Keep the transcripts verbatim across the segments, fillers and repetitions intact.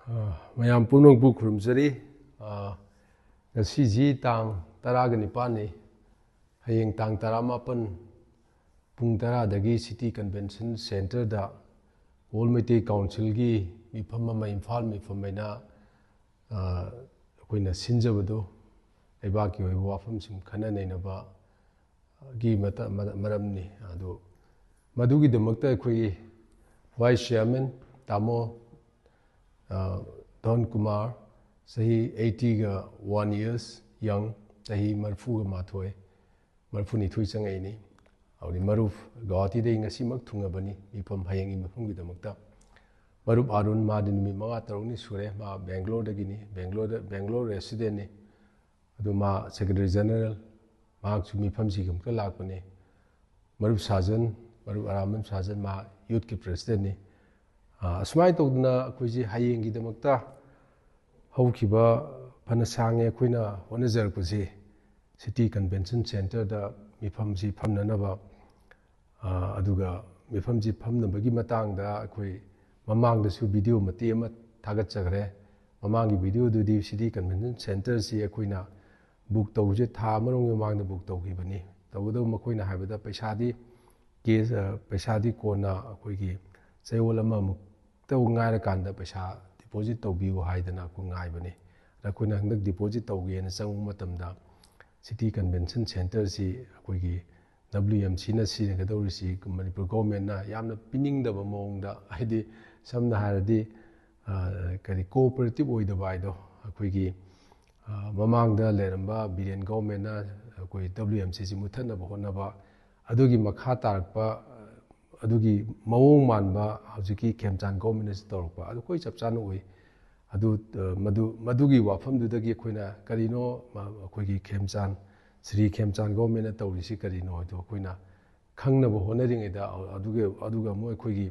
ꯑ, ꯃꯌꯥꯝ ꯄꯨꯝꯅꯃꯛꯄꯨ ꯈꯨꯔꯨꯝꯖꯔꯤ꯫ ꯑ, ꯉꯁꯤꯁꯤ ꯇꯥꯡ ꯇꯔꯥꯒ ꯅꯤꯄꯥꯟꯅꯤ꯫ ꯍꯌꯦꯡ ꯇꯥꯡ ꯇꯔꯥꯃꯥꯄꯟ ꯄꯨꯡ ꯇꯔꯥꯗꯒꯤ City Convention Centreꯗ All Meitei Councilꯒꯤ ꯃꯤꯐꯝ ꯑꯃ, ꯏꯝꯐꯥꯜ ꯃꯤꯐꯝ ꯍꯥꯏꯅ, ꯑ, ꯑꯩꯈꯣꯏꯅ ꯁꯤꯟꯖꯕꯗꯨ ꯂꯩꯕꯥꯛꯀꯤ ꯑꯣꯏꯕ ꯋꯥꯐꯝꯁꯤꯡ ꯈꯟꯅ ꯅꯩꯅꯕꯒꯤ ꯃꯇ-, ꯃꯔꯝꯅꯤ꯫ ꯑꯗꯨ ꯃꯗꯨꯒꯤꯗꯃꯛꯇ ꯑꯩꯈꯣꯏꯒꯤ Vice Chairman ꯇꯥꯃꯣ, ꯑ, ꯙꯟ ꯀꯨꯃꯥꯔ, ꯆꯍꯤ eightyꯒ one years young, ꯆꯍꯤ ꯃꯔꯤꯐꯨꯒ ꯃꯥꯊꯣꯏ, ꯃꯔꯤꯐꯨꯅꯤꯊꯣꯏ ꯆꯪꯉꯛꯏꯅꯤ꯫ ꯍꯧꯖꯤꯛ ꯃꯔꯨꯞ ꯒꯧꯍꯥꯇꯤꯗꯒꯤ ꯉꯁꯤꯃꯛ ꯊꯨꯡꯉꯕꯅꯤ ꯃꯤꯐꯝ, ꯍꯌꯦꯡꯒꯤ ꯃꯤꯐꯝꯒꯤꯗꯃꯛꯇ꯫ ꯃꯔꯨꯞ ꯑꯥꯔꯨꯟ, ꯃꯥꯗꯤ ꯅꯨꯃꯤꯠ ꯃꯉꯥ ꯇꯔꯨꯛꯅꯤ ꯁꯨꯔꯦ, ꯃꯥ ꯕꯦꯡꯒ꯭ꯂꯣꯔꯗꯒꯤꯅꯤ, ꯕꯦꯡꯒ꯭ꯂꯣꯔꯗ, ꯕꯦꯡꯒ꯭ꯂꯣꯔ residentꯅꯤ꯫ ꯑꯗꯨ ꯃꯥ Secretary General, ꯃꯍꯥꯛꯁꯨ ꯃꯤꯐꯝꯁꯤꯒꯤꯗꯃꯛꯇ ꯂꯥꯛꯄꯅꯤ꯫ ꯃꯔꯨꯞ ꯁꯥꯖꯟ, ꯃꯔꯨꯞ ꯑꯔꯥꯃꯟ ꯁꯥꯖꯟ, ꯃꯥ youthꯀꯤ presidentꯅꯤ꯫ ꯑ, ꯑꯁꯨꯃꯥꯏꯅ ꯇꯧꯗꯅ ꯑꯩꯈꯣꯏꯁꯤ ꯍꯌꯦꯡꯒꯤꯗꯃꯛꯇ ꯍꯧꯈꯤꯕ ꯐꯅ ꯁꯥꯡꯉꯦ ꯑꯩꯈꯣꯏꯅ ꯍꯣꯠꯅꯖꯔꯛꯄꯁꯤ City Convention Centreꯗ ꯃꯤꯐꯝꯁꯤ ꯐꯝꯅꯅꯕ, ꯑ, ꯑꯗꯨꯒ ꯃꯤꯐꯝꯁꯤ ꯐꯝꯅꯕꯒꯤ ꯃꯇꯥꯡꯗ ꯑꯩꯈꯣꯏ ꯃꯃꯥꯡꯗꯁꯨ video ꯃꯇꯦꯛ ꯑꯃ ꯊꯥꯒꯠꯆꯈ꯭ꯔꯦ꯫ ꯃꯃꯥꯡꯒꯤ videoꯗꯨꯗꯤ City Convention Centreꯁꯤ ꯑꯩꯈꯣꯏꯅ book ꯇꯧꯕꯁꯦ ꯊꯥ ꯑꯃꯔꯣꯝꯒꯤ ꯃꯃꯥꯡꯗ book ꯇꯧꯈꯤꯕꯅꯤ꯫ ꯇꯧꯕꯇꯕꯨ ꯃꯈꯣꯏꯅ ꯍꯥꯏꯕꯗ ꯄꯩꯁꯥꯗꯤ cash, ꯑ, ꯄꯩꯁꯥꯗꯤ ꯀꯣꯟꯅ ꯑꯩꯈꯣꯏꯒꯤ ꯆꯌꯣꯜ ꯑꯃꯃꯨꯛꯇ ꯉꯥꯏꯔꯀꯥꯟꯗ ꯄꯩꯁꯥ deposit ꯇꯧꯕꯤꯌꯨ ꯍꯥꯏꯗꯅ ꯑꯩꯈꯣꯏ ꯉꯥꯏꯕꯅꯤ꯫ ꯑꯗ ꯑꯩꯈꯣꯏꯅ ꯍꯟꯗꯛ deposit ꯇꯧꯒꯦꯅ ꯆꯪꯕ ꯃꯇꯝꯗ City Convention Centreꯁꯤ ꯑꯩꯈꯣꯏꯒꯤ WMCꯅ ꯁꯤꯖꯤꯟꯅꯒꯗꯧꯔꯤꯁꯤ ꯃꯅꯤꯄꯨꯔ governmentꯅ ꯌꯥꯝꯅ ꯄꯤꯅꯤꯡꯗꯕ ꯃꯑꯣꯡꯗ, ꯍꯥꯏꯗꯤ ꯁꯝꯅ ꯍꯥꯏꯔꯗꯤ, ꯑ, ꯀꯔꯤ, cooperative ꯑꯣꯏꯗꯕ ꯍꯥꯏꯗꯣ, ꯑꯩꯈꯣꯏꯒꯤ, ꯑ, ꯃꯃꯥꯡꯗ ꯂꯩꯔꯝꯕ ꯕꯤꯔꯦꯟ governmentꯅ ꯑꯩꯈꯣꯏ WMCꯁꯤ ꯃꯨꯠꯊꯠꯅꯕ ꯍꯣꯠꯅꯕ, ꯑꯗꯨꯒꯤ ꯃꯈꯥ ꯇꯥꯔꯛꯄ, ꯑ, ꯑꯗꯨꯒꯤ ꯃꯑꯣꯡ ꯃꯥꯟꯕ ꯍꯧꯖꯤꯛꯀꯤ ꯈꯦꯝꯆꯥꯟ governmentꯅꯁꯨ ꯇꯧꯔꯛꯄ, ꯑꯗꯨ ꯑꯩꯈꯣꯏ ꯆꯞ ꯆꯥꯅ ꯎꯏ꯫ ꯑꯗꯨ, ꯑ, ꯃꯗꯨ, ꯃꯗꯨꯒꯤ ꯋꯥꯐꯝꯗꯨꯗꯒꯤ ꯑꯩꯈꯣꯏꯅ ꯀꯔꯤꯅꯣ, ꯃ-, ꯑꯩꯈꯣꯏꯒꯤ ꯈꯦꯝꯆꯥꯟ, ꯁ꯭ꯔꯤ ꯈꯦꯝꯆꯥꯟ governmentꯅ ꯇꯧꯔꯤꯁꯤ ꯀꯔꯤꯅꯣ ꯍꯥꯏꯗꯣ ꯑꯩꯈꯣꯏꯅ ꯈꯪꯅꯕ ꯍꯣꯠꯅꯔꯤꯉꯩꯗ, ꯑ-, ꯑꯗꯨꯒ, ꯑꯗꯨꯒ ꯑꯃꯨꯛ ꯑꯩꯈꯣꯏꯒꯤ,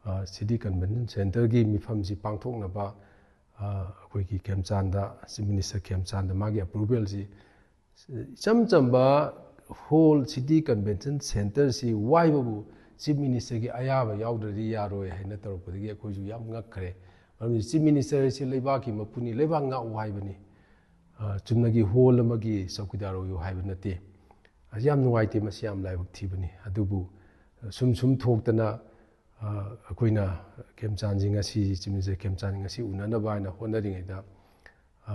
ꯑ, City Convention Centreꯒꯤ ꯃꯤꯐꯝꯁꯤ ꯄꯥꯡꯊꯣꯛꯅꯕ, ꯑ, ꯑꯩꯈꯣꯏꯒꯤ ꯈꯦꯝꯆꯥꯟꯗ, Chief Minister ꯈꯦꯝꯆꯥꯟꯗ ꯃꯥꯒꯤ approvalꯁꯤ ꯏꯆꯝ ꯆꯝꯕ hall, City Convention Centreꯁꯤ ꯋꯥꯏꯕꯕꯨ Chief Ministerꯒꯤ ꯑꯌꯥꯕ ꯌꯥꯎꯗ꯭ꯔꯗꯤ ꯌꯥꯔꯣꯏ ꯍꯥꯏꯅ ꯇꯧꯔꯛꯄꯗꯒꯤ ꯑꯩꯈꯣꯏꯁꯨ ꯌꯥꯝ ꯉꯛꯈ꯭ꯔꯦ꯫ ꯃꯔꯝꯗꯤ ꯆꯤꯐ ꯃꯤꯅꯤꯁꯇꯔ ꯍꯥꯏꯁꯤ ꯂꯩꯕꯥꯛꯀꯤ ꯃꯄꯨꯅꯤ, ꯂꯩꯕꯥꯛ ꯉꯥꯛꯎ ꯍꯥꯏꯕꯅꯤ꯫ ꯑ, ꯆꯨꯝꯅꯒꯤ ꯍꯣꯜ ꯑꯃꯒꯤ ꯆꯧꯀꯤꯗꯥꯔ ꯑꯣꯏꯌꯨ ꯍꯥꯏꯕ ꯅꯠꯇꯦ꯫ ꯑꯁꯤ ꯌꯥꯝ ꯅꯨꯡꯉꯥꯏꯇꯦ, ꯃꯁꯤ ꯌꯥꯝ ꯂꯥꯏꯕꯛ ꯊꯤꯕꯅꯤ꯫ ꯑꯗꯨꯕꯨ, ꯑ, ꯁꯨꯝ ꯁꯨꯝ ꯊꯣꯛꯇꯅ, ꯑ, ꯑꯩꯈꯣꯏꯅ ꯈꯦꯝꯆꯥꯟꯁꯤ ꯉꯁꯤ, ꯆꯤꯐ ꯃꯤꯅꯤꯁꯇꯔ ꯈꯦꯝꯆꯥꯟꯁꯤ ꯉꯁꯤ ꯎꯅꯅꯕ ꯍꯥꯏꯅ ꯍꯣꯠꯅꯔꯤꯉꯩꯗ, ꯑ,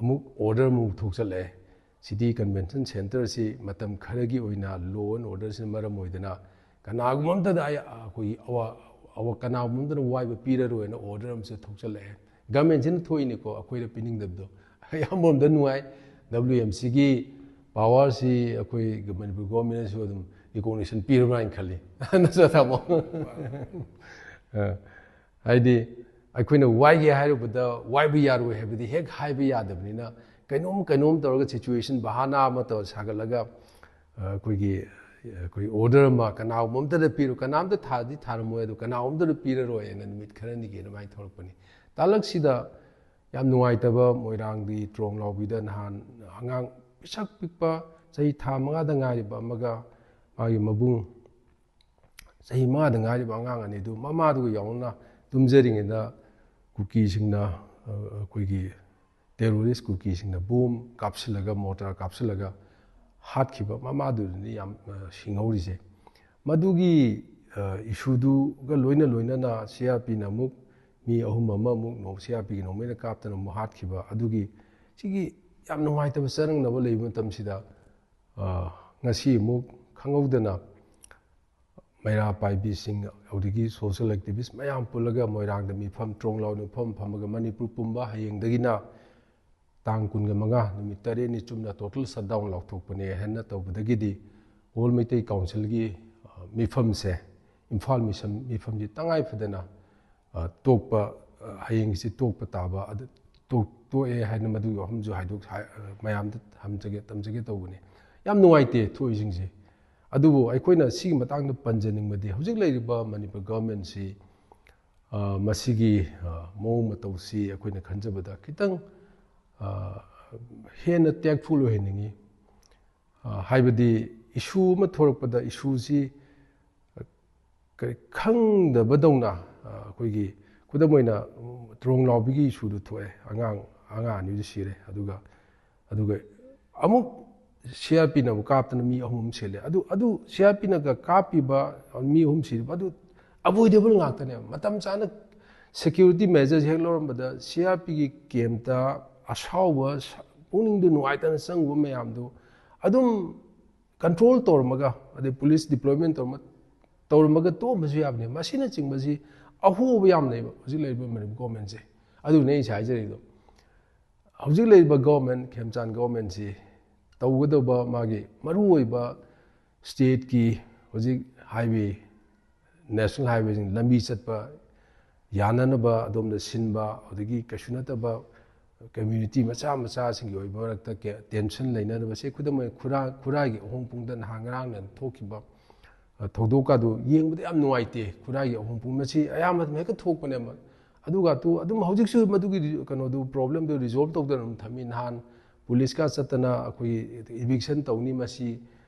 ꯑꯃꯨꯛ ꯑꯣꯔꯗꯔ ꯑꯃꯨꯛ ꯊꯣꯛꯆꯜꯂꯛꯑꯦ꯫ ꯁꯤꯇꯤ ꯀꯟꯚꯦꯟꯁꯟ ꯁꯦꯟꯇꯔꯁꯤ ꯃꯇꯝ ꯈꯔꯒꯤ ꯑꯣꯏꯅ law and orderꯁꯤꯅ ꯃꯔꯝ ꯑꯣꯏꯗꯅ ꯀꯅꯥꯒꯨꯝꯕ ꯑꯝꯇꯗ ꯑꯩ, ꯑꯩꯈꯣꯏꯒꯤ ꯑꯋꯥ-, ꯑꯋꯥ-, ꯀꯅꯥꯒꯨꯝꯕ ꯑꯝꯇꯅ ꯋꯥꯏꯕ ꯄꯤꯔꯔꯣꯏꯅ ꯑꯣꯔꯗꯔ ꯑꯃꯁꯨ ꯊꯣꯛꯆꯜꯂꯛꯑꯦ꯫ ꯒꯃꯦꯟꯁꯤꯅ ꯊꯣꯛꯏꯅꯤꯀꯣ, ꯑꯩꯈꯣꯏꯗ ꯄꯤꯅꯤꯡꯗꯕꯗꯣ꯫ ꯑꯩ ꯑꯃꯔꯣꯝꯗ ꯅꯨꯡꯉꯥꯏ, ꯗꯕ꯭ꯂꯤꯌꯨ ꯑꯦꯝ ꯁꯤꯒꯤ ꯄꯥꯋꯔꯁꯤ ꯑꯩꯈꯣꯏ ꯃꯅꯤꯄꯨꯔ ꯒꯣꯔꯃꯦꯟꯅꯁꯨ ꯑꯗꯨꯝ ꯔꯤꯀꯣꯛꯅꯤꯁꯟ ꯄꯤꯔꯕ꯭ꯔꯥ ꯍꯥꯏꯅ ꯈꯜꯂꯤ꯫ ꯅꯠꯇ꯭ꯔ ꯇꯥꯃꯣ? ꯑ, ꯍꯥꯏꯗꯤ ꯑꯩꯈꯣꯏꯅ ꯋꯥꯏꯒꯦ ꯍꯥꯏꯔꯨꯕꯗ ꯋꯥꯏꯕ ꯌꯥꯔꯣꯏ ꯍꯥꯏꯕꯗꯤ ꯍꯦꯛ ꯍꯥꯏꯕ ꯌꯥꯗꯕꯅꯤꯅ, ꯀꯩꯅꯣꯝ ꯀꯩꯅꯣꯝ ꯇꯧꯔꯒ ꯁꯤꯆꯨꯋꯦꯁꯟ ꯕꯍꯥꯅꯥ ꯑꯃ ꯇꯧꯔ ꯁꯥꯒꯠꯂꯒ, ꯑ, ꯑꯩꯈꯣꯏꯒꯤ, ꯑꯩꯈꯣꯏ ꯑꯣꯔꯗꯔ ꯑꯃ ꯀꯅꯥꯒꯨꯝꯕ ꯑꯝꯇꯗ ꯄꯤꯔꯣ, ꯀꯅꯥꯝꯇ ꯊꯥꯗꯤ ꯊꯥꯔꯝꯃꯣꯏ, ꯑꯗꯨ ꯀꯅꯥꯒꯨꯝꯕꯗ ꯄꯤꯔꯔꯣꯏꯅ ꯅꯨꯃꯤꯠ ꯈꯔꯅꯤꯒꯤ ꯑꯗꯨꯃꯥꯏꯅ ꯊꯣꯛꯂꯛꯄꯅꯤ꯫ ꯇꯥꯂꯛꯁꯤꯗ ꯌꯥꯝ ꯅꯨꯡꯉꯥꯏꯇꯕ, ꯃꯣꯏꯔꯥꯡꯒꯤ ꯇ꯭ꯔꯣꯡ ꯂꯥꯎꯕꯤꯗ ꯅꯍꯥꯟ ꯑꯉꯥꯡ ꯄꯤꯁꯛ ꯄꯤꯛꯄ ꯆꯍꯤ ꯊꯥ ꯃꯉꯥꯗ ꯉꯥꯏꯔꯤꯕ ꯑꯃꯒ ꯃꯥꯒꯤ ꯃꯕꯨꯡ ꯆꯍꯤ ꯃꯉꯥꯗ ꯉꯥꯏꯔꯤꯕ ꯑꯉꯥꯡ ꯑꯅꯤꯗꯨ ꯃꯃꯥꯗꯨꯒ ꯌꯥꯎꯅ ꯇꯨꯝꯖꯔꯤꯉꯩꯗ ꯀꯨꯀꯤꯁꯤꯡꯅ, ꯑ, ꯑꯩꯈꯣꯏꯒꯤ ꯇꯦꯔꯣꯔꯤꯁ ꯀꯨꯀꯤꯁꯤꯡꯅ ꯕꯣꯝ ꯀꯥꯞꯁꯤꯜꯂꯒ, ꯃꯣꯔꯇꯥꯔ ꯀꯥꯞꯁꯤꯜꯂꯒ ꯍꯥꯠꯈꯤꯕ ꯃꯃꯥꯗꯨꯅꯤ ꯌꯥꯝ, ꯑ, ꯁꯤꯡꯍꯧꯔꯤꯁꯦ꯫ ꯃꯗꯨꯒꯤ, ꯑ, ꯏꯁꯨꯗꯨꯒ ꯂꯣꯏꯅ ꯂꯣꯏꯅꯅ ꯁꯤ ꯑꯥꯔ ꯄꯤꯅ ꯑꯃꯨꯛ ꯃꯤ ꯑꯍꯨꯝ ꯑꯃ ꯑꯃꯨꯛ ꯅꯣꯡ-, ꯁꯤ ꯑꯥꯔ ꯄꯤꯒꯤ ꯅꯣꯡꯃꯩꯅ ꯀꯥꯞꯇꯅ ꯑꯃꯨꯛ ꯍꯥꯠꯈꯤꯕ꯫ ꯑꯗꯨꯒꯤ, ꯁꯤꯒꯤ ꯌꯥꯝ ꯅꯨꯡꯉꯥꯏꯇꯕ ꯆꯔꯪꯅꯕ ꯂꯩꯕ ꯃꯇꯝꯁꯤꯗ, ꯑ, ꯉꯁꯤ ꯑꯃꯨꯛ ꯈꯪꯍꯧꯗꯅ ꯃꯩꯔꯥ ꯄꯥꯏꯕꯤꯁꯤꯡ, ꯑꯗꯨꯗꯒꯤ ꯁꯣꯁꯤꯌꯦꯜ ꯑꯦꯛꯇꯤꯚꯤꯁ ꯃꯌꯥꯝ ꯄꯨꯜꯂꯒ ꯃꯣꯏꯔꯥꯡꯗ ꯃꯤꯐꯝ, ꯇ꯭ꯔꯣꯡ ꯂꯥꯎꯅ ꯃꯤꯐꯝ ꯐꯝꯃꯒ ꯃꯅꯤꯄꯨꯔ ꯄꯨꯝꯕ ꯍꯌꯦꯡꯗꯒꯤꯅ ꯇꯥꯡ ꯀꯨꯟꯒ ꯃꯉꯥ, ꯅꯨꯃꯤꯠ ꯇꯔꯦꯠꯅꯤ ꯆꯨꯝꯅ ꯇꯣꯇꯦꯜ ꯁꯠꯗꯥꯎꯟ ꯂꯥꯎꯊꯣꯛꯄꯅꯦ ꯍꯥꯏꯅ ꯇꯧꯕꯗꯒꯤꯗꯤ All Meitei Councilꯒꯤ, ꯑ, ꯃꯤꯐꯝꯁꯦ, ꯏꯝꯐꯥꯜ ꯃꯤꯁꯝ ꯃꯤꯐꯝꯁꯤ ꯇꯉꯥꯏ ꯐꯗꯅ, ꯑ, ꯇꯣꯛꯄ, ꯑ, ꯍꯌꯦꯡꯁꯤ ꯇꯣꯛꯄ ꯇꯥꯕ, ꯑꯗꯨ ꯇꯣꯛ-, ꯇꯣꯛꯑꯦ ꯍꯥꯏꯅ ꯃꯗꯨꯒꯤ ꯋꯥꯐꯝꯁꯨ ꯍꯥꯏꯗꯣꯛ-, ꯍꯥꯏ-, ꯑ, ꯃꯌꯥꯝꯗ ꯊꯝꯖꯒꯦ, ꯇꯝꯖꯒꯦ ꯇꯧꯕꯅꯤ꯫ ꯌꯥꯝ ꯅꯨꯡꯉꯥꯏꯇꯦ ꯊꯣꯛꯏꯁꯤꯡꯁꯦ꯫ ꯑꯗꯨꯕꯨ ꯑꯩꯈꯣꯏꯅ ꯁꯤꯒꯤ ꯃꯇꯥꯡꯗ ꯄꯟꯖꯅꯤꯡꯕꯗꯤ ꯍꯧꯖꯤꯛ ꯂꯩꯔꯤꯕ ꯃꯅꯤꯄꯨꯔ ꯒꯚꯔꯟꯃꯦꯟꯁꯤ, ꯑ, ꯃꯁꯤꯒꯤ, ꯑ, ꯃꯑꯣꯡ ꯃꯇꯧꯁꯤ ꯑꯩꯈꯣꯏꯅ ꯈꯟꯖꯕꯗ ꯈꯤꯇꯪ, ꯑ, ꯍꯦꯟꯅ ꯇꯦꯛꯐꯨꯜ ꯑꯣꯏꯍꯟꯅꯤꯡꯉꯤ꯫ ꯑ, ꯍꯥꯏꯕꯗꯤ ꯏꯁꯨ ꯑꯃ ꯊꯣꯔꯛꯄꯗ ꯏꯁꯨꯁꯤ ꯀꯔꯤ ꯈꯪꯗꯕꯗꯧꯅ, ꯑ, ꯑꯩꯈꯣꯏꯒꯤ ꯈꯨꯗꯝ ꯑꯣꯏꯅ ꯇ꯭ꯔꯣꯡ ꯂꯥꯎꯕꯤꯒꯤ ꯏꯁꯨꯗꯨ ꯊꯣꯛꯑꯦ, ꯑꯉꯥꯡ ꯑꯉꯥꯡ ꯑꯅꯤꯗꯨ ꯁꯤꯔꯦ꯫ ꯑꯗꯨꯒ ꯑꯗꯨꯒ ꯑꯃꯨꯛ ꯁꯤ ꯑꯥꯔ ꯄꯤꯅ ꯑꯃꯨꯛ ꯀꯥꯞꯇꯅ ꯃꯤ ꯑꯍꯨꯝ ꯑꯃ ꯁꯤꯜꯂꯦ꯫ ꯑꯗꯨ ꯑꯗꯨ ꯁꯤ ꯑꯥꯔ ꯄꯤꯅꯒ ꯀꯥꯞꯄꯤꯕ ꯃꯤ ꯑꯍꯨꯝ ꯁꯤꯔꯤꯕ ꯑꯗꯨ ꯑꯦꯚꯣꯏꯗꯦꯕꯜ ꯉꯥꯛꯇꯅꯦꯕ꯫ ꯃꯇꯝ ꯆꯥꯅ ꯁꯦꯀ꯭ꯌꯨꯔꯤꯇꯤ ꯃꯦꯖꯔꯁ ꯍꯦꯛ ꯂꯧꯔꯝꯕꯗ ꯁꯤ ꯑꯥꯔ ꯄꯤꯒꯤ ꯀꯦꯝꯞꯇ ꯑꯁꯥꯎꯕ, ꯄꯨꯛꯅꯤꯡꯗ ꯅꯨꯡꯉꯥꯏꯇꯅ ꯆꯪꯉꯨꯕ ꯃꯌꯥꯝꯗꯨ ꯑꯗꯨꯝ ꯀꯟꯇ꯭ꯔꯣꯜ ꯇꯧꯔꯝꯃꯒ, ꯑꯗꯩ ꯄꯨꯂꯤꯁ ꯗꯤꯄ꯭ꯂꯣꯏꯃꯦꯟ ꯇꯧꯔꯝꯃ ꯇꯧꯔꯝꯃꯒ ꯇꯣꯛꯑꯝꯕꯁꯨ ꯌꯥꯕꯅꯤ꯫ ꯃꯁꯤꯅꯆꯤꯡꯕꯁꯤ ꯑꯍꯣꯕ ꯌꯥꯝ ꯂꯩꯕ ꯍꯧꯖꯤꯛ ꯂꯩꯔꯤꯕ ꯃꯅꯤꯄꯨꯔ ꯒꯣꯔꯃꯦꯟꯁꯦ꯫ ꯑꯗꯨꯅꯦ ꯑꯩꯁꯦ ꯍꯥꯏꯖꯔꯤꯗꯣ꯫ ꯍꯧꯖꯤꯛ ꯂꯩꯔꯤꯕ ꯒꯣꯔꯃꯦꯟ, ꯈꯦꯝꯆꯥꯟ ꯒꯣꯔꯃꯦꯟꯁꯤ ꯇꯧꯒꯗꯧꯕ ꯃꯥꯒꯤ ꯃꯔꯨꯑꯣꯏꯕ ꯁ꯭ꯇꯦꯠꯀꯤ ꯍꯧꯖꯤꯛ ꯍꯥꯏꯋꯦ, ꯅꯦꯁꯅꯦꯜ ꯍꯥꯏꯋꯦꯁꯤꯡ ꯂꯝꯕꯤ ꯆꯠꯄ ꯌꯥꯅꯅꯕ ꯑꯗꯣꯝꯗ ꯁꯤꯟꯕ, ꯑꯗꯒꯤ ꯀꯩꯁꯨ ꯅꯠꯇꯕ ꯀꯝꯃ꯭ꯌꯨꯅꯤꯇꯤ ꯃꯆꯥ ꯃꯆꯥꯁꯤꯡꯒꯤ ꯑꯣꯏꯕ ꯃꯔꯛꯇ ꯀꯦ-, ꯇꯦꯟꯁꯟ ꯂꯩꯅꯅꯕ꯫ ꯁꯦ ꯈꯨꯗꯝ ꯑꯣꯏꯅ ꯈꯨꯔꯥ-, ꯈꯨꯔꯥꯏꯒꯤ ꯑꯍꯣꯡꯄꯨꯡꯗ ꯅꯍꯥꯟ ꯉꯔꯥꯡ ꯅꯍꯥꯟ ꯊꯣꯛꯈꯤꯕ, ꯑ, ꯊꯧꯗꯣꯛꯀꯥꯗꯨ ꯌꯦꯡꯕꯗ ꯌꯥꯝ ꯅꯨꯡꯉꯥꯏꯇꯦ꯫ ꯈꯨꯔꯥꯏꯒꯤ ꯑꯍꯣꯡꯄꯨꯡ ꯃꯁꯤ ꯑꯌꯥꯝꯕ ꯃꯇꯝꯗ ꯍꯦꯛꯇ ꯊꯣꯛꯄꯅꯦꯕ꯫ ꯑꯗꯨꯒ ꯇꯨ ꯑꯗꯨꯝ ꯍꯧꯖꯤꯛꯁꯨ ꯃꯗꯨꯒꯤ ꯀꯩꯅꯣꯗꯨ, ꯄ꯭ꯔꯣꯕ꯭ꯂꯦꯝꯗꯨ ꯔꯤꯖꯣꯜꯕ ꯇꯧꯗꯅ ꯑꯗꯨꯝ ꯊꯝꯃꯤ꯫ ꯅꯍꯥꯟ ꯄꯨꯂꯤꯁꯀ ꯆꯠꯇꯅ ꯑꯩꯈꯣꯏꯒꯤ ꯏꯚꯤꯛꯁꯟ ꯇꯧꯅꯤ, ꯃꯁꯤ,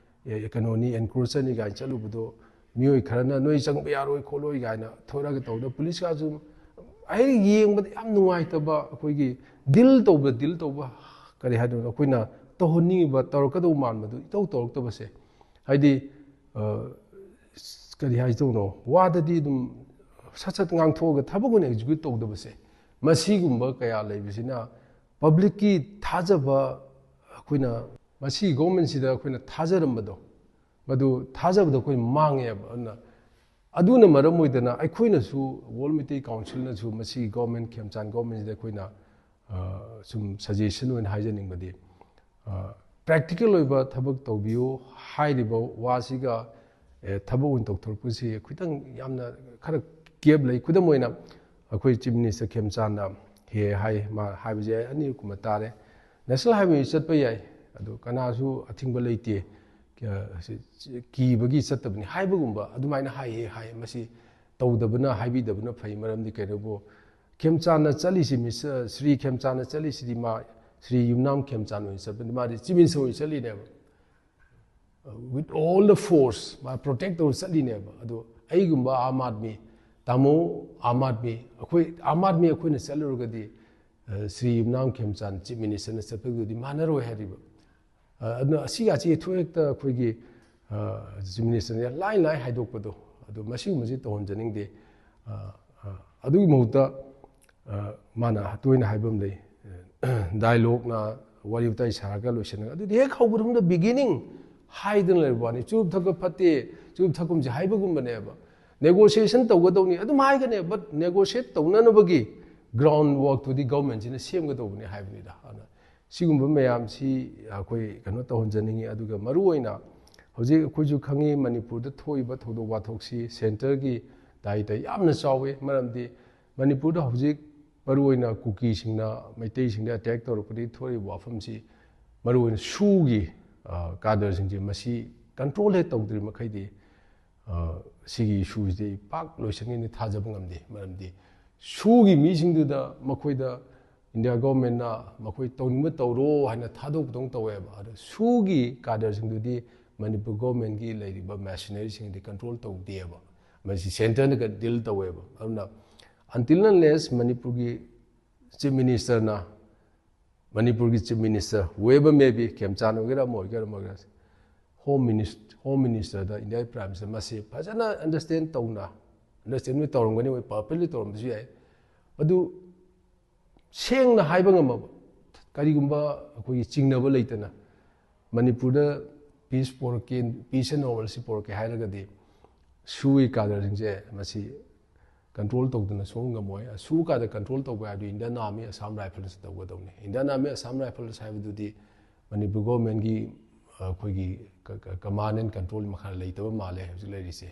ꯑꯦ, ꯀꯩꯅꯣꯅꯤ, ꯑꯦꯟꯀ꯭ꯔꯣꯆꯔꯅꯤ ꯀꯥꯏꯅ ꯆꯠꯂꯨꯕꯗꯣ, ꯃꯤꯑꯣꯏ ꯈꯔꯅ "ꯅꯣꯏ ꯆꯪꯕ ꯌꯥꯔꯣꯏ ꯈꯣꯠꯂꯣꯏ" ꯀꯥꯏꯅ ꯊꯣꯔꯛꯑꯒ ꯇꯧꯗꯅ, ꯄꯨꯂꯤꯁꯀꯁꯨ ꯍꯦꯛ ꯌꯦꯡꯕꯗ ꯌꯥꯝ ꯅꯨꯡꯉꯥꯏꯇꯕ, ꯑꯩꯈꯣꯏꯒꯤ ꯗꯤꯜ ꯇꯧꯕꯗ, ꯗꯤꯜ ꯇꯧꯕ, ꯀꯔꯤ ꯍꯥꯏꯗꯣꯏꯅꯣ, ꯑꯩꯈꯣꯏꯅ ꯇꯧꯍꯟꯅꯤꯡꯉꯤꯕ, ꯇꯧꯔꯛꯀꯗꯧꯕ ꯃꯥꯟꯕꯗꯨ ꯏꯇꯧ ꯇꯧꯔꯛꯇꯕꯁꯦ꯫ ꯍꯥꯏꯗꯤ, ꯑ, ꯀꯔꯤ ꯍꯥꯏꯗꯧꯅꯣ, ꯋꯥꯗꯗꯤ ꯑꯗꯨꯝ ꯁꯠ ꯁꯠ ꯉꯥꯡꯊꯣꯛꯑꯒ ꯊꯕꯛ ꯑꯣꯏꯅ ꯑꯦꯛꯖꯤꯀ꯭ꯌꯨꯠ ꯇꯧꯗꯕꯁꯦ, ꯃꯁꯤꯒꯨꯝꯕ ꯀꯌꯥ ꯂꯩꯕꯁꯤꯅ ꯄꯕ꯭ꯂꯤꯛꯀꯤ ꯊꯥꯖꯕ, ꯑꯩꯈꯣꯏꯅ ꯃꯁꯤꯒꯤ ꯒꯣꯔꯃꯦꯟꯁꯤꯗ ꯑꯩꯈꯣꯏꯅ ꯊꯥꯖꯔꯝꯕꯗꯣ, ꯃꯗꯨ ꯊꯥꯖꯕꯗꯣ ꯑꯩꯈꯣꯏ ꯃꯥꯡꯉꯦꯕ꯫ ꯑꯗꯨꯅ, ꯑꯗꯨꯅ ꯃꯔꯝ ꯑꯣꯏꯗꯅ ꯑꯩꯈꯣꯏꯅꯁꯨ, ꯋꯥꯔꯜ ꯃꯩꯇꯩ ꯀꯥꯎꯟꯁꯤꯜꯅꯁꯨ ꯃꯁꯤꯒꯤ ꯒꯣꯔꯃꯦꯟ, ꯈꯦꯝꯆꯥꯟ ꯒꯣꯔꯃꯦꯟꯁꯤꯗ ꯑꯩꯈꯣꯏꯅ, ꯑ, ꯁꯨꯝ ꯁꯖꯦꯁꯟ ꯑꯣꯏꯅ ꯍꯥꯏꯖꯅꯤꯡꯕꯗꯤ, ꯑ, ꯄ꯭ꯔꯦꯛꯇꯤꯀꯦꯜ ꯑꯣꯏꯕ ꯊꯕꯛ ꯇꯧꯕꯤꯌꯨ ꯍꯥꯏꯔꯤꯕ ꯋꯥꯁꯤꯒ, ꯑꯦ, ꯊꯕꯛ ꯑꯣꯏꯅ ꯇꯧꯊꯣꯔꯛꯄꯁꯤ ꯈꯤꯇꯪ ꯌꯥꯝꯅ ꯈꯔ ꯒꯦꯞ ꯂꯩ꯫ ꯈꯨꯗꯝ ꯑꯣꯏꯅ ꯑꯩꯈꯣꯏ ꯆꯤꯐ ꯃꯤꯅꯤꯁꯇꯔ ꯈꯦꯝꯆꯥꯟꯅ ꯍꯦ ꯍꯥꯏ, ꯃꯥ ꯍꯥꯏꯕꯁꯦ ꯑꯩ ꯑꯅꯤꯔꯛ ꯀꯨꯝꯕ ꯇꯥꯔꯦ꯫ ꯅꯦꯁꯅꯦꯜ ꯍꯥꯏꯋꯦ ꯆꯠꯄ ꯌꯥꯏ, ꯑꯗꯨ ꯀꯅꯥꯁꯨ ꯑꯊꯤꯡꯕ ꯂꯩꯇꯦ꯫ ꯀ-, ꯀꯤꯕꯒꯤ ꯆꯠꯇꯕꯅꯤ ꯍꯥꯏꯕꯒꯨꯝꯕ ꯑꯗꯨꯃꯥꯏꯅ ꯍꯥꯏꯌꯦ ꯍꯥꯏ꯫ ꯃꯁꯤ ꯇꯧꯗꯕꯅ, ꯍꯥꯏꯕꯤꯗꯕꯅ ꯐꯩ꯫ ꯃꯔꯝꯗꯤ ꯀꯩꯅꯣꯕꯨ, ꯈꯦꯝꯆꯥꯟꯅ ꯆꯠꯂꯤꯁꯤ, ꯃꯤꯁ-, ꯁ꯭ꯔꯤ ꯈꯦꯝꯆꯥꯟꯅ ꯆꯠꯂꯤꯁꯤꯗꯤ ꯃꯥ ꯁ꯭ꯔꯤ ꯌꯨꯝꯅꯥꯝ ꯈꯦꯝꯆꯥꯟ ꯑꯣꯏꯅ ꯆꯠꯄꯅꯤ, ꯃꯥꯗꯤ ꯆꯤꯐ ꯃꯤꯅꯤꯁꯇꯔ ꯑꯣꯏꯅ ꯆꯠꯂꯤꯅꯦꯕ꯫ With all the force ꯃꯥ ꯄ꯭ꯔꯣꯇꯦꯛ ꯇꯧꯔ ꯆꯠꯂꯤꯅꯦꯕ꯫ ꯑꯗꯣ ꯑꯩꯒꯨꯝꯕ ꯑꯥꯝ ꯑꯥꯗꯃꯤ ꯇꯥꯃꯣ ꯑꯥꯝ ꯑꯥꯗꯃꯤ, ꯑꯩꯈꯣꯏ ꯑꯥꯝ ꯑꯥꯗꯃꯤ ꯑꯩꯈꯣꯏꯅ ꯆꯠꯂꯨꯔꯒꯗꯤ, ꯑ, ꯁ꯭ꯔꯤ ꯌꯨꯝꯅꯥꯝ ꯈꯦꯝꯆꯥꯟ ꯆꯤꯐ ꯃꯤꯅꯤꯁꯇꯔꯅ ꯆꯠꯄꯗꯨꯗꯤ ꯃꯥꯟꯅꯔꯣꯏ ꯍꯥꯏꯔꯤꯕ꯫ ꯑ, ꯑꯗꯨꯅ ꯑꯁꯤꯒ ꯑꯁꯤ ꯊꯣꯛꯍꯦꯛꯇ ꯑꯩꯈꯣꯏꯒꯤ, ꯑ, ꯆꯤꯐ ꯃꯤꯅꯤꯁꯇꯔꯅ ꯂꯥꯏ ꯂꯥꯏ ꯍꯥꯏꯗꯣꯛꯄꯗꯣ, ꯑꯗꯨ ꯃꯁꯤꯒꯨꯝꯕꯁꯤ ꯇꯧꯍꯟꯖꯅꯤꯡꯗꯦ꯫ ꯑ, ꯑ, ꯑꯗꯨꯒꯤ ꯃꯍꯨꯠꯇ, ꯑ, ꯃꯥꯅ ꯇꯣꯏꯅ ꯍꯥꯏꯕ ꯑꯃ ꯂꯩ, ꯗꯥꯏꯂꯣꯛꯅ ꯋꯥꯔꯤ ꯋꯥꯇꯥꯏ ꯁꯥꯔꯒ ꯂꯣꯏꯁꯤꯟꯅꯒ, ꯑꯗꯨꯗꯤ ꯍꯦꯛ ꯍꯧꯕꯗ ꯕꯤꯒꯤꯅꯤꯡ ꯍꯥꯏꯗꯅ ꯂꯩꯕ ꯋꯥꯅꯤ꯫ ꯆꯨꯔꯨꯞ ꯊꯛꯄ ꯐꯠꯇꯦ, ꯆꯨꯔꯨꯞ ꯊꯛꯀꯨꯝꯁꯦ ꯍꯥꯏꯕꯒꯨꯝꯕꯅꯦꯕ꯫ ꯅꯦꯒꯣꯁꯤꯌꯦꯁꯟ ꯇꯧꯒꯗꯧꯅꯤ ꯑꯗꯨꯝ ꯍꯥꯏꯒꯅꯦ, but ꯅꯦꯒꯣꯁꯤꯌꯦꯠ ꯇꯧꯅꯅꯕꯒꯤ ꯒ꯭ꯔꯥꯎꯟ ꯋꯥꯔꯛꯇꯨꯗꯤ ꯒꯚꯔꯟꯃꯦꯟꯁꯤꯅ ꯁꯦꯝꯒꯗꯧꯕꯅꯤ ꯍꯥꯏꯕꯅꯤꯗ꯫ ꯑꯗꯨꯅ ꯁꯤꯒꯨꯝꯕ ꯃꯌꯥꯝꯁꯤ ꯑꯩꯈꯣꯏ ꯀꯩꯅꯣ ꯇꯧꯍꯟꯖꯅꯤꯡꯉꯤ꯫ ꯑꯗꯨꯒ ꯃꯔꯨꯑꯣꯏꯅ ꯍꯧꯖꯤꯛ ꯑꯩꯈꯣꯏꯁꯨ ꯈꯪꯉꯤ, ꯃꯅꯤꯄꯨꯔꯗ ꯊꯣꯛꯏꯕ ꯊꯧꯗꯣꯛ ꯋꯥꯊꯣꯛꯁꯤ ꯁꯦꯟꯇꯔꯒꯤ ꯗꯥꯏꯇ ꯌꯥꯝꯅ ꯆꯥꯎꯋꯤ꯫ ꯃꯔꯝꯗꯤ ꯃꯅꯤꯄꯨꯔꯗ ꯍꯧꯖꯤꯛ ꯃꯔꯨꯑꯣꯏꯅ ꯀꯨꯀꯤꯁꯤꯡꯅ ꯃꯩꯇꯩꯁꯤꯡꯗ ꯑꯦꯇꯦꯛ ꯇꯧꯔꯛꯄꯗꯒꯤ ꯊꯣꯛꯏꯕ ꯋꯥꯐꯝꯁꯤ, ꯃꯔꯨꯑꯣꯏꯅ ꯁꯨꯒꯤ, ꯑ, ꯀꯥꯗꯔꯁꯤꯡꯁꯦ ꯃꯁꯤ ꯀꯟꯇ꯭ꯔꯣꯜ ꯍꯦꯛ ꯇꯧꯗ꯭ꯔꯤ ꯃꯈꯩꯗꯤ, ꯑ, ꯁꯤꯒꯤ ꯏꯁꯨꯁꯤꯗꯤ ꯄꯥꯛ ꯂꯣꯏꯁꯟꯒꯅꯤ ꯊꯥꯖꯕ ꯉꯝꯗꯦ꯫ ꯃꯔꯝꯗꯤ ꯁꯨꯒꯤ ꯃꯤꯁꯤꯡꯗꯨꯗ ꯃꯈꯣꯏꯗ ꯏꯟꯗꯤꯌꯥ ꯒꯣꯔꯃꯦꯟꯅ ꯃꯈꯣꯏ ꯇꯧꯅꯤꯡꯕ ꯇꯧꯔꯣ ꯍꯥꯏꯅ ꯊꯥꯗꯣꯛꯄꯗꯧꯅ ꯇꯧꯋꯦꯕ꯫ ꯑꯗꯣ ꯁꯨꯒꯤ ꯀꯥꯗꯔꯁꯤꯡꯗꯨꯗꯤ ꯃꯅꯤꯄꯨꯔ ꯒꯣꯔꯃꯦꯟꯒꯤ ꯂꯩꯔꯤꯕ ꯃꯦꯁꯤꯅꯔꯤꯁꯤꯡꯗꯤ ꯀꯟꯇ꯭ꯔꯣꯜ ꯇꯧꯗꯦꯕ꯫ ꯃꯁꯤ ꯁꯦꯟꯇꯔꯅꯒ ꯗꯤꯜ ꯇꯧꯋꯦꯕ꯫ ꯑꯗꯨꯅ until unless ꯃꯅꯤꯄꯨꯔꯒꯤ ꯆꯤꯐ ꯃꯤꯅꯤꯁꯇꯔꯅ, ꯃꯅꯤꯄꯨꯔꯒꯤ chief minister, whoever may be, ꯈꯦꯝꯆꯥꯟ ꯑꯣꯏꯒꯦꯔꯥ, ꯑꯃ ꯑꯣꯏꯒꯦꯔꯥ, ꯑꯃ ꯑꯣꯏꯒꯦꯔꯥ, ꯍꯣꯝ ꯃꯤꯅꯤꯁ-, ꯍꯣꯝ ꯃꯤꯅꯤꯁꯇꯔꯗ, ꯏꯟꯗꯤꯌꯥꯒꯤ ꯄ꯭ꯔꯥꯏꯝ ꯃꯤꯅꯤꯁꯇꯔ ꯃꯁꯤ ꯐꯖꯅ ꯑꯟꯗꯔꯁꯇꯦꯟ ꯇꯧꯅ, ꯑꯟꯗꯔꯁꯇꯦꯟ ꯇꯧꯔꯝꯒꯅꯤ, ꯃꯣꯏ ꯄꯔꯐꯦꯛꯂꯤ ꯇꯧꯔꯝꯕꯁꯨ ꯌꯥꯏ꯫ ꯑꯗꯨ ꯁꯦꯡꯅ ꯍꯥꯏꯕ ꯉꯝꯃꯕ, ꯀꯔꯤꯒꯨꯝꯕ ꯑꯩꯈꯣꯏꯒꯤ ꯆꯤꯡꯅꯕ ꯂꯩꯇꯅ ꯃꯅꯤꯄꯨꯔꯗ ꯄꯤꯁ ꯄꯣꯔꯛꯀꯦ, ꯄꯤꯁ ꯑꯦꯟ ꯅꯣꯔꯃꯦꯜꯁꯤ ꯄꯣꯔꯛꯀꯦ ꯍꯥꯏꯔꯒꯗꯤ ꯁꯨꯒꯤ ꯀꯥꯗꯔꯁꯤꯡꯁꯦ ꯃꯁꯤ ꯀꯟꯇ꯭ꯔꯣꯜ ꯇꯧꯗꯅ ꯁꯨꯡꯉꯝ ꯉꯝꯃꯣꯏ꯫ ꯁꯨ ꯀꯥꯗ ꯀꯟꯇ꯭ꯔꯣꯜ ꯇꯧꯕ ꯍꯥꯏꯕꯗꯨ ꯏꯟꯗꯤꯌꯟ ꯑꯥꯔꯃꯤ ꯑꯁꯥꯝ ꯔꯥꯏꯐꯜꯁ ꯇꯧꯒꯗꯧꯅꯤ꯫ ꯏꯟꯗꯤꯌꯟ ꯑꯥꯔꯃꯤ ꯑꯁꯥꯝ ꯔꯥꯏꯐꯜꯁ ꯍꯥꯏꯕꯗꯨꯗꯤ ꯃꯅꯤꯄꯨꯔ ꯒꯣꯔꯃꯦꯟꯒꯤ, ꯑ, ꯑꯩꯈꯣꯏꯒꯤ ꯀ-, ꯀ-, ꯀꯃꯥꯟ ꯑꯦꯟ ꯀꯟꯇ꯭ꯔꯣꯜ ꯃꯈꯥ ꯂꯩꯇꯕ ꯃꯥꯜꯂꯦ ꯍꯧꯖꯤꯛ ꯂꯩꯔꯤꯁꯦ꯫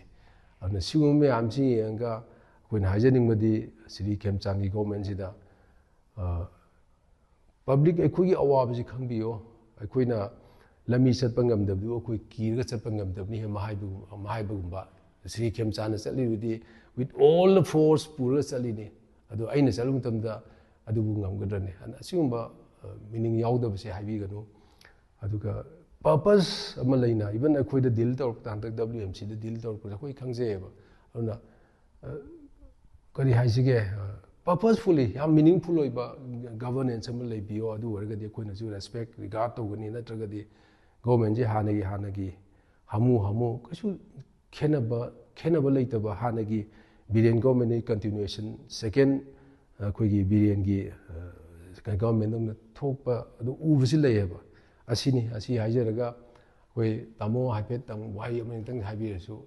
ꯑꯗꯨꯅ ꯁꯤꯒꯨꯝꯕ ꯃꯌꯥꯝꯁꯤ ꯌꯦꯡꯉꯒ ꯑꯩꯈꯣꯏꯅ ꯍꯥꯏꯖꯅꯤꯡꯕꯗꯤ ꯁ꯭ꯔꯤ ꯈꯦꯝꯆꯥꯟꯒꯤ ꯒꯣꯔꯃꯦꯟꯁꯤꯗ, ꯑ, ꯄꯕ꯭ꯂꯤꯛ ꯑꯩꯈꯣꯏꯒꯤ ꯑꯋꯥꯕꯁꯤ ꯈꯪꯕꯤꯌꯣ꯫ ꯑꯩꯈꯣꯏꯅ ꯂꯝꯕꯤ ꯆꯠꯄ ꯉꯝꯗꯕꯗꯨ ꯑꯩꯈꯣꯏ ꯀꯤꯔꯒ ꯆꯠꯄ ꯉꯝꯗꯕꯅꯤ ꯍꯥꯏꯕ-, ꯍꯥꯏꯕꯒꯨꯝꯕ꯫ Shri ꯈꯦꯝꯆꯥꯟꯅ ꯆꯠꯂꯤꯕꯗꯤ with all the force ꯄꯨꯔꯒ ꯆꯠꯂꯤꯅꯤ꯫ ꯑꯗꯣ ꯑꯩꯅ ꯆꯠꯂꯨ ꯃꯇꯝꯗ ꯑꯗꯨꯕꯨ ꯉꯝꯒꯗ꯭ꯔꯅꯦ? ꯑꯗꯨꯅ ꯑꯁꯤꯒꯨꯝꯕ, ꯑ, ꯃꯤꯅꯤꯡ ꯌꯥꯎꯗꯕꯁꯦ ꯍꯥꯏꯕꯤꯒꯅꯨ꯫ ꯑꯗꯨꯒ ꯄꯔꯄꯁ ꯑꯃ ꯂꯩꯅ, even ꯑꯩꯈꯣꯏꯗ ꯗꯤꯜ ꯇꯧꯔꯛꯄꯗ, ꯍꯟꯗꯛ ꯗꯕ꯭ꯂꯤꯎ ꯑꯦꯝ ꯁꯤꯗ ꯗꯤꯜ ꯇꯧꯔꯛꯄꯗ ꯑꯩꯈꯣꯏ ꯈꯪꯖꯩꯌꯦꯕ꯫ ꯑꯗꯨꯅ, ꯑ, ꯀꯔꯤ ꯍꯥꯏꯁꯤꯒꯦ, ꯄꯔꯄꯁꯐꯨꯜꯂꯤ ꯌꯥꯝ ꯃꯤꯅꯤꯡꯐꯨꯜ ꯑꯣꯏꯕ ꯒꯚꯔꯅꯦꯟꯁ ꯑꯃ ꯂꯩꯕꯤꯌꯣ꯫ ꯑꯗꯨ ꯑꯣꯏꯔꯒꯗꯤ ꯑꯩꯈꯣꯏꯅꯁꯨ ꯔꯦꯁꯄꯦꯛ, ꯔꯤꯒꯥꯔꯗ ꯇꯧꯒꯅꯤ꯫ ꯅꯠꯇ꯭ꯔꯒꯗꯤ ꯒꯣꯔꯃꯦꯟꯁꯦ ꯍꯥꯟꯅꯒꯤ ꯍꯥꯟꯅꯒꯤ ꯍꯥꯃꯨ ꯍꯥꯃꯨ, ꯀꯩꯁꯨ ꯈꯦꯠꯅꯕ ꯈꯦꯠꯅꯕ ꯂꯩꯇꯕ ꯍꯥꯟꯅꯒꯤ ꯕꯤꯔꯦꯟ ꯒꯣꯔꯃꯦꯟꯒꯤ ꯀꯟꯇꯤꯅ꯭ꯌꯨꯑꯦꯁꯟ, ꯁꯦꯀꯦꯟ ꯑꯩꯈꯣꯏꯒꯤ ꯕꯤꯔꯦꯟꯒꯤ ꯒꯣꯔꯃꯦꯟꯗꯧꯅ ꯊꯣꯛꯄ ꯑꯗꯨ ꯎꯕꯁꯤ ꯂꯩꯌꯦꯕ꯫ ꯑꯁꯤꯅꯤ, ꯑꯁꯤ ꯍꯥꯏꯖꯔꯒ ꯑꯩꯈꯣꯏ ꯇꯥꯃꯣ ꯍꯥꯏꯐꯦꯠꯇꯪ ꯋꯥꯍꯩ ꯑꯃꯅꯤꯇꯪ ꯍꯥꯏꯕꯤꯔꯁꯨ꯫